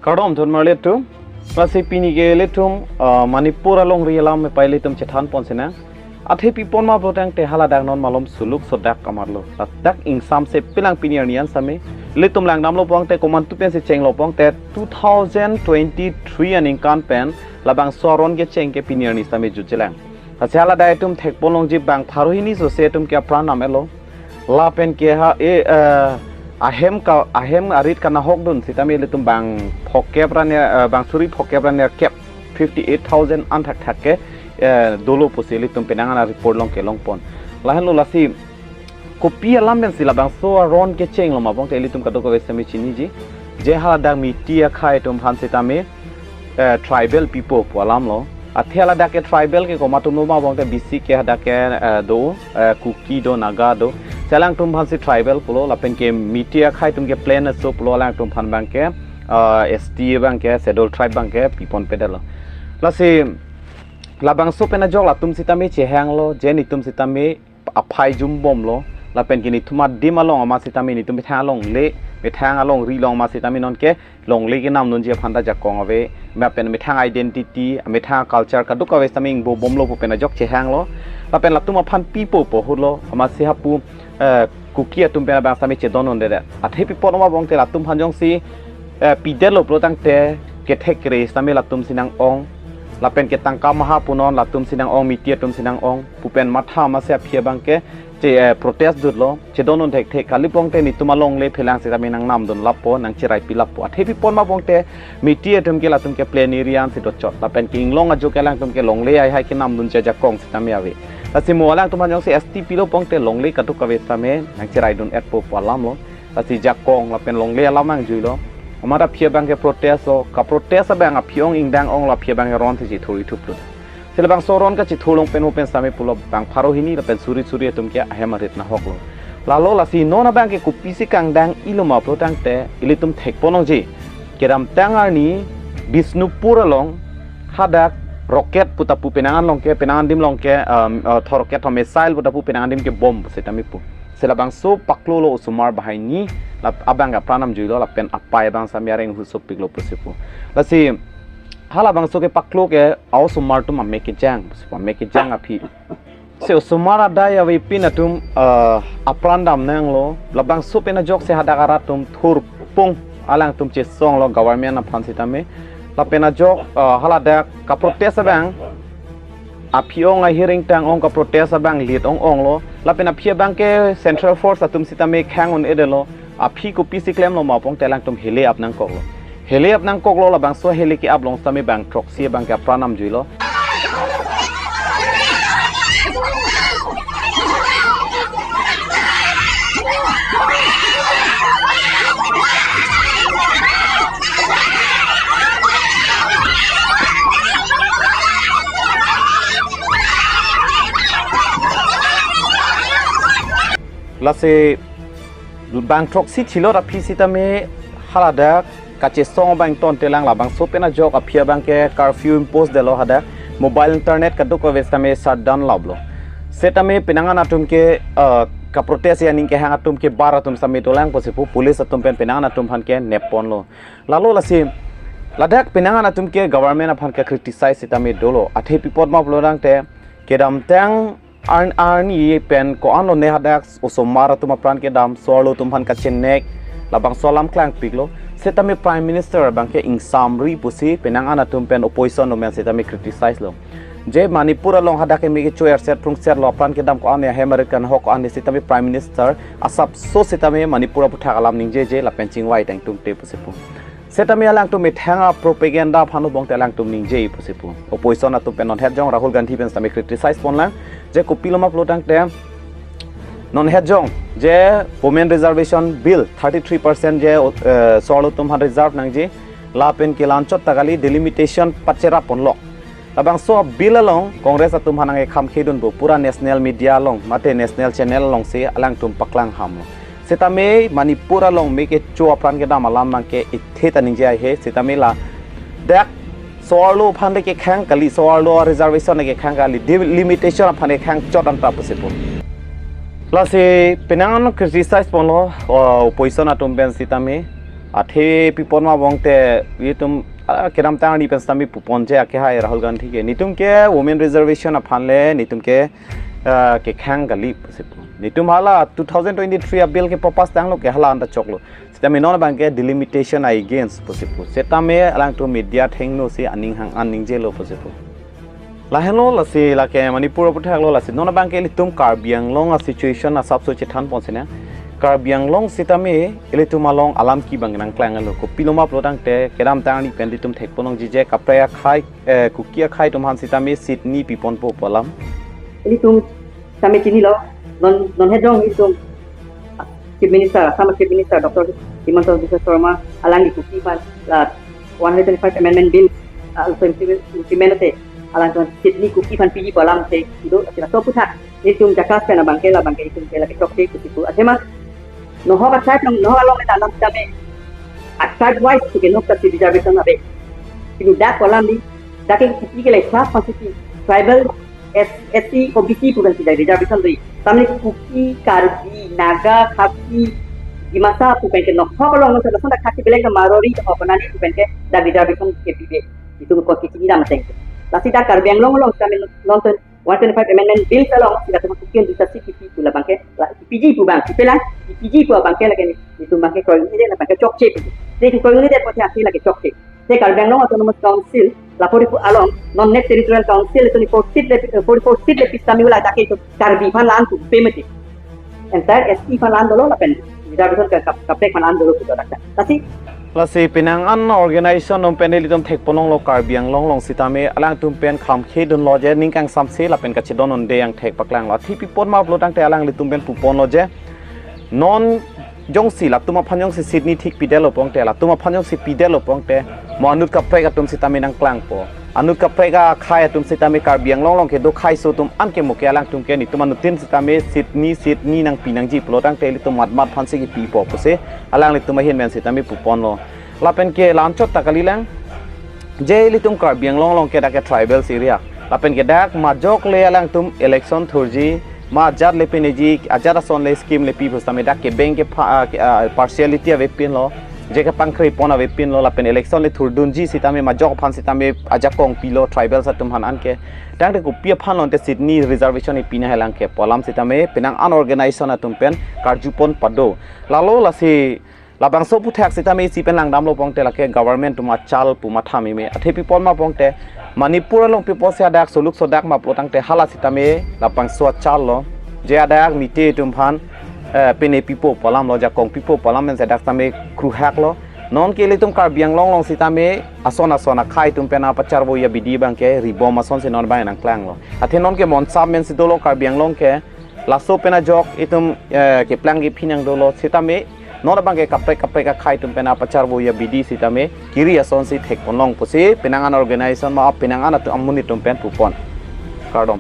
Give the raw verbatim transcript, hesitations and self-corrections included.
Kardom thon marli atum. Lasi pini ke ilitum, ah, Manipur alongri alam mepai ilitum chethan pon sinang. Athe pi pon ma pulotangte haladak non malom suluk sodak amarlo. Ladak ingsamse pilang pini arni an sitame. Ilitum langdamlo pulotangte komantu pensi chenglo pulotangte two thousand twenty-three aningkan pen labangso aron kecheng ke pini arni sitame jutjelang. Lasi haladak itum thek pon longji bang pharo hini sose itum ke apran nam-etlo. Lapen ke ha e, eh, ahem ka, ahem arit kanahokdun sitame ilitum bang phokep ra ner, eh, bang suri phokep ra nerkep, fifty eight thousand an thakthak ke, eh, dolo pusi ilitum penang an a-report along kelong pon. Lahenlo lasi kopi alam pensi labangso aron kechenglo ma pulotangte ilitum kadokave sitame chiniji. Je haladak Meitei akhei atum aphan sitame, eh, tribal people pu alamlo. Athe haladak ke tribal ke komat atumlo ma pulotangte bisi ke hadak ke, eh, do, eh, Kuki do, Naga do. Si alangtum aphansi tribal pulo, lapen ke Meitei akhei atum ke plain aso pulo, alangtum aphan abang ke, eh, S T abang ke, schedule tribe abang ke pi ponpedetlo. Lasi labangso pen ajok latum sitame chehanglo, je netum sitame aphai jumbomlo, lapen ke netum adim along amat sitame netum methang alongle, methang alongri along amat sitame nonke longle kenamdunji aphan ta jakong ave, lapen methang identity, methang culture kadokave sitame ingbobomlo pu pen ajok chehanglo, lapen latum aphan pipo pohutlo, amatsi hapu, eh, Kuki atum pen abang sitame chedondunde. Athe pi pon ma pulotangte latum aphan jongsi, eh, pidetlo pulotangte kethek kere sitame latumsi nang-ong, lapen ke tangka maha punon latumsi nang-ong, Meitei atumsi nang-ong pu pen matha amatsi aphi abang ke che, eh, protest dutlo, chedondun thekthe, kali pulotangte netum alongle phelang sitame nangnamdun lapo, nangcheraipi lapo. Athe pi pon ma pulotangte Meitei atum ke latum ke plain area ansi dochot, lapen ke inglong ajo ke alangtum ke longle haihai kenamdunji ajakong sitame ave. Lasi mo alangtum aphan jongsi S T pilo pulotangte longle kadokave sitame nangcheraidun-etpo pu alamlo. Lasi jakong lapen longle alam nangjuilo. Amat aphi abang ke protest lo, kaprotest abang aphi ong ingdang-onglo, aphi abang ke ron si chethur-ithuplo. Si labangso ron kachethur along pen mo pen sitame pulo bang pharo hini lapen suri suri atum ke ahem arit nahoklo. Lalo lasi non abang ke kopisi kangdang-ilo ma pulotangte ilitum thek pon longji. Kedamtang arni Bishnupur along hadak rocket puta pu penang an along ke, penang an adim along ke, um, uh, thor rocket thor missile puta pu penang an adim ke bomb sitame pu. Si labangso paklolo osomar banghini, lap abang ke apran namjuilo lapen apai abang sitame areng husopiklo pusi pu. Lasi halabangso kepaklo ke a-osomar atum amek kejang, amek kejang aphi. Si osomar adai avepin atum, eh, apran damnanglo, labangso pen ajoksi hadak arat atum thurpung alangtum chesonglo government aphan sitame. Lapen ajok, eh, haladak kaprotest abang aphi ong ahir ingtang-ong kaprotest abang lit ong-onglo. Lapen aphi abang ke Central Force atum sitame khang un-edetlo. Aphi kopisi klemlo ma pulotangte alangtum hele ap nangkoklo. Hele ap nangkoklo, labangso hele ke-ap along sitame bang throksi abang ke apran namjuilo. Lasi bang throksi thilot aphi sitame haladak kachesong abang tongte lang, labangso pen ajok aphi abang ke curfew impose detlo hadak, mobile internet kadokave sitame shutdown laplo. Setame penang an atum ke, eh, kaprotest aning kehang atum ke bar atum sitame dolang pusi pu, police atum pen penang an atum aphan ke nepponlo. Lalo lasi ladak penang an atum ke government aphan ke criticize sitame dolo. Athe pi apot ma pulotangte kedamtang arn-, arni pen ko-anlo ne hadak osomar atum apran kedam, so-arlo atum aphan kachenek, labangso alam klangpiklo. Setame Prime Minister abang ke ingsamri pusi penang an atum pen opposition atum pen setame criticize lo. Je Manipur along hadak ke me kecho erset prungsetlo, apran kedam ko-an, ahem arit kanahok ko-an, setame Prime Minister asapso setame Manipur aputhak alam ningjeje lapen chingvai tang tungte pusi pu. Setame alangtum methang apropaganda aphan pulotangte alangtum ningje pusi pu. Opposition atum pen non het jong Rahul Gandhi pen setame criticize ponlang. Je kopilo ma pulotangte non het jong je Women Reservation Bill thirty three percent je, eh, so-arlo atum aphan reserve nangji, lapen ke la-anchot ta kali delimitation pacherap ponlok. Labangso bill along Congress atum aphan nangkekham khedun pu pura national media along mate national channel alongsi alangtum paklang hamlo. Setame Manipur along me kecho apran kedam alam abang ke ithe ta ningje haihe, setame ladak so-arlo aphan le kekhang kali, so-arlo reservation le kekhang kali, delimitation aphan kekhang chot anta pusi pu. Lasi penang an criticize ponlo, uh, opposition atum pen setame Athe pipon ma bong te itum, ah, kedamtang arni pen sitame pupon je akehai Rahul Gandhi ke. Netum ke women reservation aphan le netum ke, ah, kekhang kali pusi pu. Netum hala two thousand twenty-three a bill ke papass tanglo ke hala anta choklo. Sitame non abang ke delimitation against pusi pu. Sitame alangtum media athengno si aning hang an ningjelo pusi pu. Lahenlo lasi lake Manipur aphuthak lo lasi non abang ke ilitum Karbi Anglong a situation asapso chethan pon sina. Karbi Anglong sitame ilitum along alam kibang nangklanglo. Kopilo ma pulo tangte kedamtang arni pen ilitum thekpon longji je kaprek akhai, eh, Kuki akhai atum aphan sitame seat ni piponpo pu alam. Ilitum sitame chinilo, non, non hedong ilitum Chief Minister, Assam Chief Minister Doctor Himanta Biswa Sarma alangli Kuki aphan la one hundred twenty-five Amendment Bill, ah, also implement, implement te, alangtum seat ni Kuki aphan piji pu alam te ido, athe laso aphuthak ilitum JACAS pen abang ke la abang ke ilitum ke lake chokche pusi pu. Athema nohok a-tribe along, nohok along le ta alam sitame a-tribe wise tu ke nok ta si reservation ave. Pini dak pu alam di, dak ke Kuki ke le class aphan si tribal, S, ST, OBC pu pen si dak reservation do. Sitame Kuki, Karbi, Naga, Khasi, Dimasa pu pen ke nohok along, non sa, non sa Khasi belek na Marwari, Marwari pu pen ke dak reservation ke pipe. Itum ko kichini dam ateng. Lasi dak Karbi Anglong along sitame non te one twenty-five Amendment Bill along sitame Kuki an duta seat kipi pu la abang ke, la piji pu abang, kipi la, piji pu abang ke lake netum abang ke kroikre la abang ke chokche pu. Te kroikre pu athe lake chokche. Te Karbi Anglong Autonomous Council, la forty-four along, non next territorial council, twenty-four seat le, forty-four seat le pi sitame ula dak ke itum Karbi aphan la-an tu pe mati. Entire ST aphan la-an dolo lapen reservation ka, ka, kaprek aphan la-an dolo pu dak. Lasi lasi penang an organization atum pen ilitum thekpon longlo Karbi Anglong along sitame alangtum pen kham khedunlo je ning kangsamse lapen kachedon un-e angthek paklanglo. Athe pipon ma pulo tangte alanglitum pen puponlo je non jongsi latum aphan jongsi seat ni thik pidetlo pon te, latum aphan jongsi pidetlo pon te, mo anut kaprek atum sitame nangklangpo. Anut kaprek akhai atum sitame Karbi Anglong along kedo khaiso atum an ke mo ke alangtum ke netum anuttin sitame seat ni, seat ni nangpi nangji pulo tangte ilitum mat mat aphan si kipipo pusi alanglitum ahin pen sitame puponlo. Lapen ke la-anchot ta kalilang. Je ilitum Karbi Anglong along ke dak ke tribals area. Lapen ke dak majok le alangtum election thurji, ma ajat le pineji, ajat ason le scheme le pi pu sitame dak ke bank ke pha-, ah, ke, ah, partiality avepinlo. Je kepangkhri pon avepinlo, lapen election le thurdunji sitame majok aphan sitame ajakong pilo tribals atum aphan anke. Tangte kopi aphan lo ante seat ni reservation ipina helang ke pu alam sitame penang an organization atum pen karjupon pado. Lalo lasi labangso aphuthak sitame isi pen langdamlo pon te lake government atum achal pu matha meme. Athe pipon ma pon te Manipur along pipo si adak soluk sodak ma pulo tangte hala sitame labangso achal lo. Je adak mite atum aphan, eh, pine pipo pu alam lo, jakong pipo pu alam pen si adak sitame kruhak lo. Non ke ilitum Karbi Anglong along sitame ason ason akhai atum pen apacharvo abidi abang ke ribom ason si non abang nangklanglo. Athe non ke monsam men si dolo Karbi Anglong ke laso pen ajok itum, eh, keplang kephinang dolo sitame non abang ke kaprek kaprek akhai atum pen apacharvo abidi sitame kiri ason si thekpon long pusi penang an organization ma penang an atum amonit atum pen pupon. Kardom.